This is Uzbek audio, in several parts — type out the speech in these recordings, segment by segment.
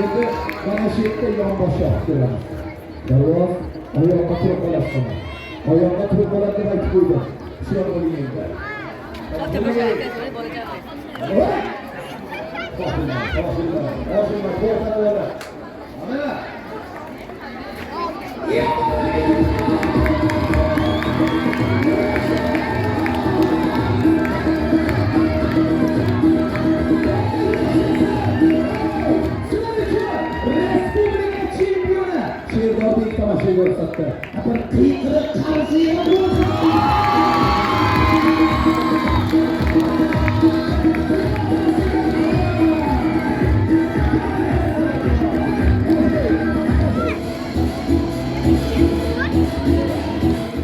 Endi mana shu yerda yonbosh yotib ko'ramiz. Darvoz oyoqqa turib qolasiz. Oyoqqa turib qoladi deb aytib qo'ydim. Hushyor bo'ling endi. Voy! Qo'shilma, qo'shilma, qo'shilma, to'xtatib. Mana. Respublika chempioni Sherdobek tomosha ko'rsatdi. Bir qiyqiriq qarshi ham bo'lsin.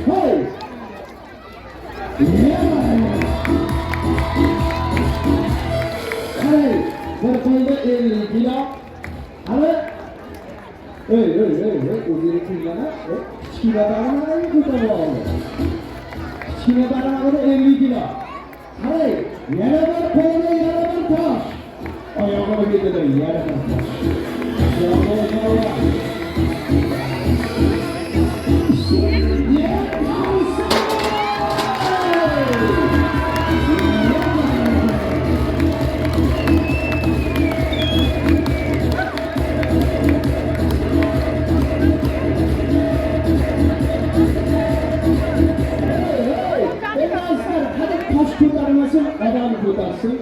Hey! Yeah! Qarang, bir qo'lda 50 kilo. Qani? Ey, ey, ey, ey, o'zini tinglama. Kichkina barmog'ini ko'tarib oldi. Kichkina barmog'ida 50 kilo. Qarang, yana bir qo'lda yana bir tosh. Oyog'ini betida yana bir tosh. Bravo, bravo. Hey, hey, azizlar, hadi tosh ko'tarmasin, odam ko'tarsin.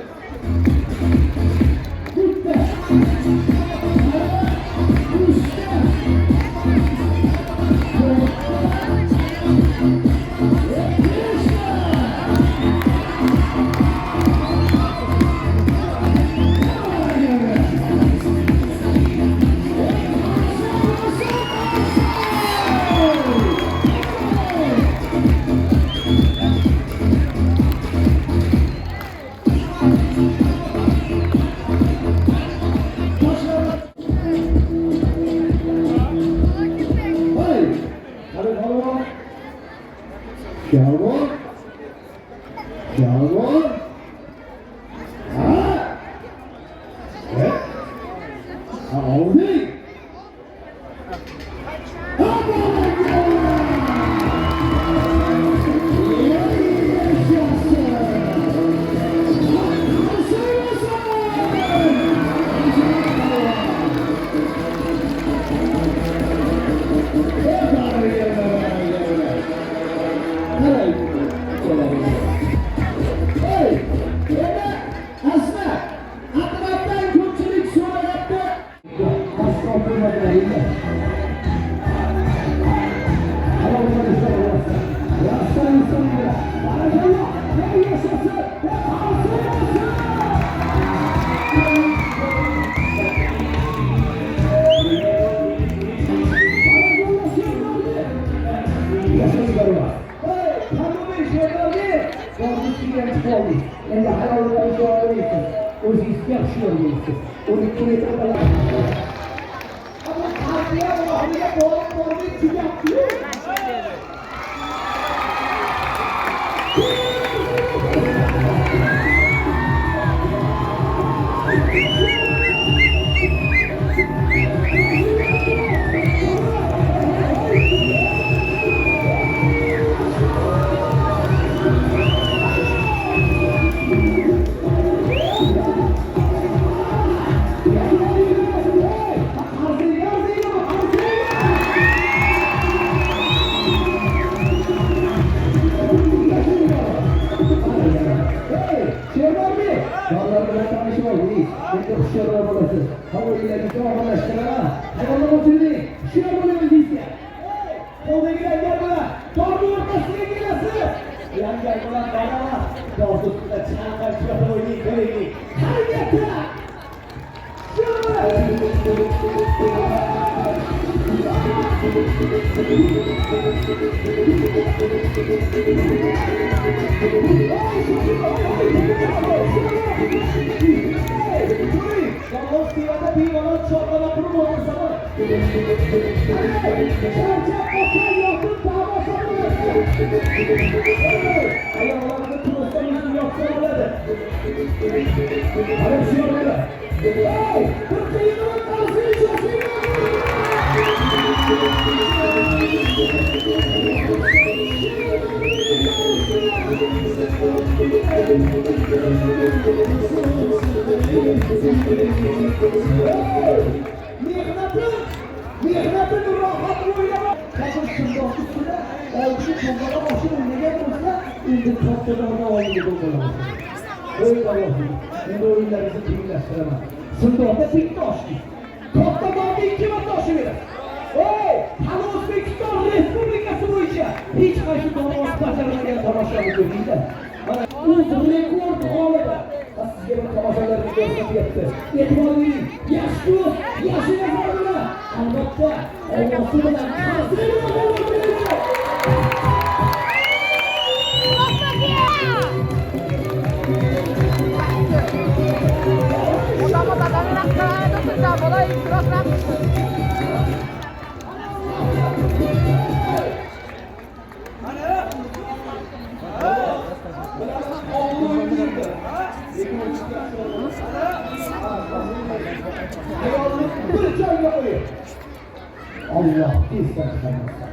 Bitta. Uchta. To'rtta. Beshta. Toshlar. Hey! Qani polvon? Polvon? Polvon? Ha? E? Ha, olding. Ha, yashasın! Qarang, hey, endi Asma, atrofdan ko'pchilik so'rayapti. Boshqa qo'ymadilar endi. Halol bo'lsin, Rostdan insonlar. Barakalloh, hey, yashasin, hey, qalsin bo'lsin. Barakalloh, Sherdorga. Yashasizlar. Hey, Qadimiy Sherdorga. Bordi ustiga chiqib oldik. Endi halol bo'lsin. O'zingizga hushyor bo'lsin. 12 metr baland. Ammo qardiya oxiriga borib borib tugabdi. Arziydi, arziydimi, arziydi! Hey, Sherdobek! Bolalar bilan tanishib oldingiz. Endi hushyorroq bo'lasiz. Havoyingizni omonlashtiraman. Hayvonlar ochiling. Hushyor bo'ling o'zingizga. Hey, qo'ldagi langar bilan torni o'rtasiga kelasiz. Langar bilan boraman. Tor ustida chalqancha yotib o'ynang, ko'ringlar. Harakatda! Hushyor bo'ling! yotsa bo'ladi. Ana hushyor. Ey, bir qiyin qarshi. Mehnatini rohat o'ylama. Qachon shundoq ustida olti to'ng'ala oshib o'ynagan bo'lsa, endi katta dog'da oldiga to'ng'ala. Ey Allohim, endi o'yinlaringizni tenglashtiraman. Sindoqda bitta oshdik. Katta dog'da ikki marta oshib beradi. Ey, hali O'zbekiston Respublikasi bo'yicha hech qaysi tomon bajarmagan tomoshani ko'rdinglar. Mana o'z rekord g'olibi. Sizga bir tomoshalarni ko'rsatyapti. E'tibor bering. Yaxshi ko'z, yaxshi nazar bilan, albatta, ovozi bilan qarshi bilan. Ayolni bir joyga qo'yib. Alloh esdan chiqarmasin.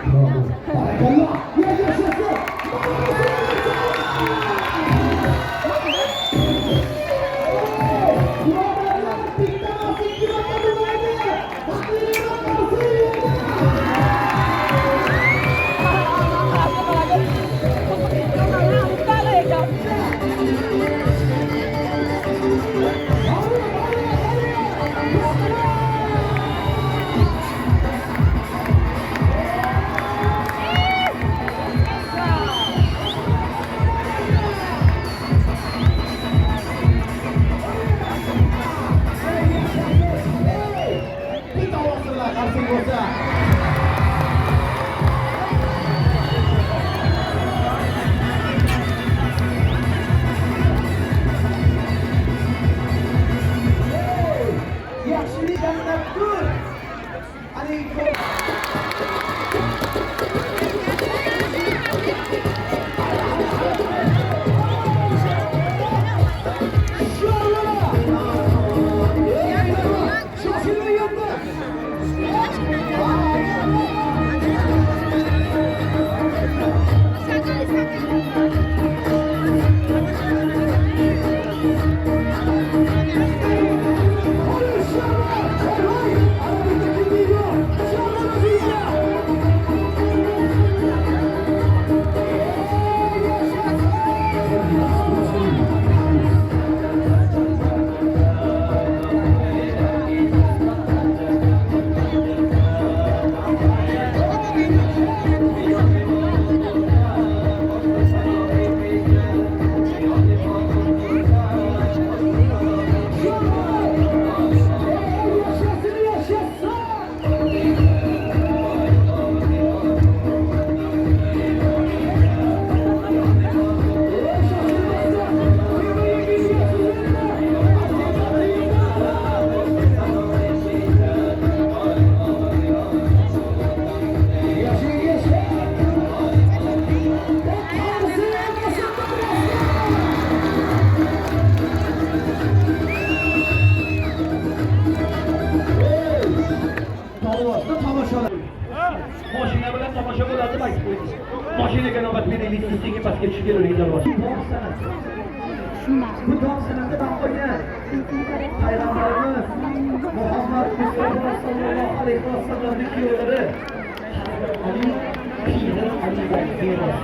Bravo. Barakalloh. Yashasın. Birodarlar, bitta emas, ikki marta bo'lmaydi. Haqli. Bitta ovoz bilan qarshi bo'lsa. Yaxshilik jannatdir. Alaykum. Shoshilmayapti. Yashasın, yashasın! Darvozada tomoshalar. Mashina bilan tomosha bo'ladi deb aytib qo'ydi. Mashinaga navbat beraylik, sekin pastga tushib kelavering darvoza. Tog' san'ati. Bu tog' san'ati qo'ygan Payg'ambarimiz Muhammad Mustafa sallallohu alayhi vasallamning kuyovlari Ali Piri Alidan meros.